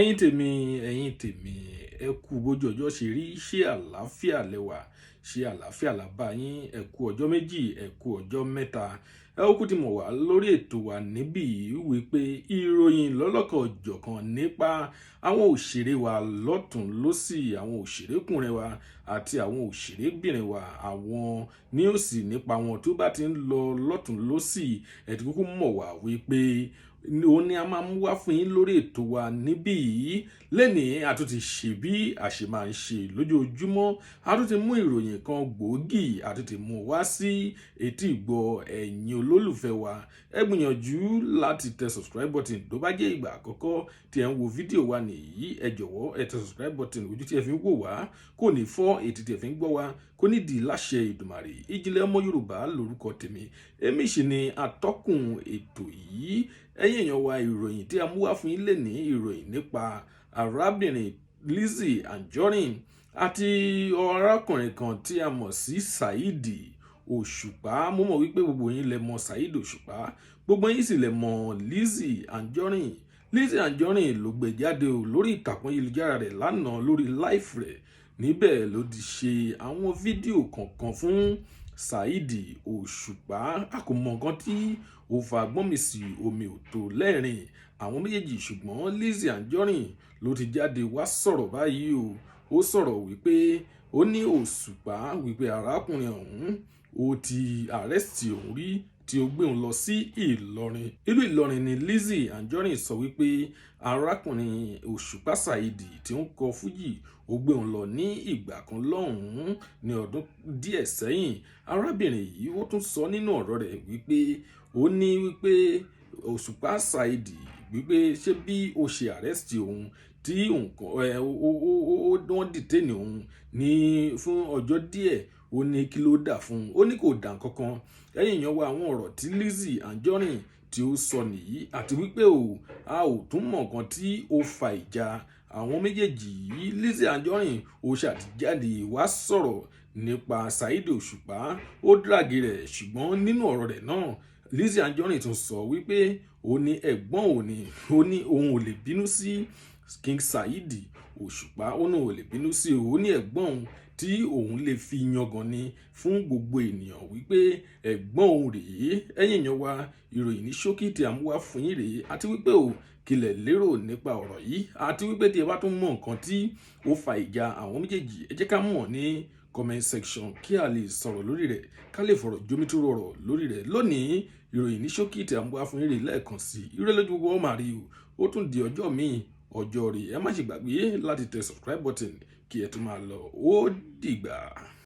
Ẹ̀yin tèmi, ẹ̀yin tèmi, ẹ kú bójú ọjọ́ ṣe rí. Ṣé àlàáfíà lẹ wà? Ṣé àlàáfíà la bá yín? Ẹ kú ọjọ́ 2, ẹ kú ọjọ́ 3. Ẹ ó kú ti mọ̀ wá lórí ètò wa níbí wípé ìròyìn lọ́lọ́kan-ò-jọ̀kan nípa àwọn òṣèré wa lọ́tùn lósì, àwọn òṣèrékùnrin wa àti àwọn òṣèrébìnrin wa, àwọn news nípa wọn tó bá ti ń lọ lọ́tùn lósì, ẹ ti kúkú mọ̀ wá wípé òun ni a máa mú wá fún yín lórí ètò wa níbí yìí. Lẹ́nìí, a tún ti ṣe bí a ṣe máa ń ṣe lójoojúmọ́. A tún ti mú ìròyìn kan gbòógì, a tún ti mú wá sí etí ìgbọ́ ẹ̀yin olólùfẹ́ wa. Ẹ gbìyànjú láti tẹ subscribe button. Tó bá jẹ́ ìgbà àkọ́kọ́ tí ẹ ń wo fídíò wa nìyí, ẹ jọ̀wọ́, ẹ tẹ subscribe button. Ojú tí ẹ fi ń wò wá kò ní fọ́, etí tí ẹ fi ń gbọ́ wá kò ní di láṣẹ Ìdùmàrè. Ìjìnlẹ̀ Ọmọ Yorùbá lórúkọ tèmi, èmi sì ni atọ́kùn ètò yìí. Ẹ̀yin èèyàn wa, ìròyìn tí a mú wá fún yín lè ní ìròyìn nípa arábìnrin Lizzy Anjorin àti arákùnrin kan tí a mọ̀ sí Saheed Òṣùpá. Mo mọ̀ wípé gbogbo yín lẹ mọ̀ Saheed Òṣùpá, gbogbo yín sì lẹ mọ̀ Lizzy Anjorin. Lizzy Anjorin ló gbé jáde o lórí ìtàkùn ayélujára rẹ̀ lánàá, lórí live rẹ̀. Níbẹ̀ ló ti ṣe àwọn fídíò kọ̀ọ̀kan fún Saheed Òṣùpá. A kò mọ̀ nǹkan tí ó fa gbọ́nmi sí omi ò tó lẹ́rìn àwọn méjèèjì, ṣùgbọ́n Lizzy Anjorin ló ti jáde wá sọ̀rọ̀ báyìí o. Ó sọ̀rọ̀ wípé ó ní Òṣùpá, wípé arákùnrin ọ̀hún ó ti arrest òun rí, tí ó gbé òun lọ sí Ìlọrin. Ìlú Ìlọrin ni Lizzy Anjorin sọ wípé arákùnrin Òṣùpá Saheed tí ó ń kọ fújì ó gbé òun lọ ní ìgbà kan lọ́hùn-ún ní ọdún díẹ̀ sẹ́yìn. Arábìnrin yìí, ó tún sọ nínú ọ̀rọ̀ rẹ̀ wípé ó ní wípé Òṣùpá Saheed, wípé ṣé bí ó ṣe arrest òun tí nǹkan ẹ ó wọ́n detain òun ní fún ọjọ́ díẹ̀, ó ní kí ló dà fún un? Ó ní kò dà kankan. Ẹ̀yin èèyàn wa, àwọn ọ̀rọ̀ tí Lizzy Anjorin tí ó sọ nìyí, àti wípé o a ò tún mọ̀ nǹkan tí ó fa ìjà àwọn méjèèjì yìí. Lizzy Anjorin ó ṣàtìjáde wá sọ̀rọ̀ nípa Saheed Òṣùpá, ó drag rẹ̀, ṣùgbọ́n nínú ọ̀rọ̀ rẹ̀ náà, Lizzy Anjorin tún sọ wípé ó ní ẹ̀gbọ́n òun ni, ó ní òun ò lè bínú sí King Saheed Òṣùpá, ó ní òun ò lè bínú sí o. Ó ní ẹ̀gbọ́n òun tí òun lè fi yangàn ni fún gbogbo ènìyàn wípé ẹ̀gbọ́n òun rèé. Ẹ̀yin èèyàn wa, ìròyìn ní ṣókí tí a mú wá fún yín rèé, àti wípé o kí lẹ lérò nípa ọ̀rọ̀ yìí, àti wípé tí ẹ bá tún mọ̀ nǹkan tí ó fa ìjà àwọn méjèèjì, ẹ jẹ́ ká mọ̀ ní comment section kí a lè sọ̀rọ̀ lórí rẹ̀, ká lè fọ̀rọ̀ jómítóró ọ̀rọ̀ lórí rẹ̀ lónìí. Ìròyìn ní ṣókí tí a mú wá fún yín rèé. Lẹ́ẹ̀kan sí, ire lójú gbogbo ọmọ àrí o. Ó tún di ọjọ́ míì, ọjọ́ rè. Ẹ má ṣe gbàgbé láti tẹ subscribe button kí ẹ tún máa lọ. Ó dìgbà.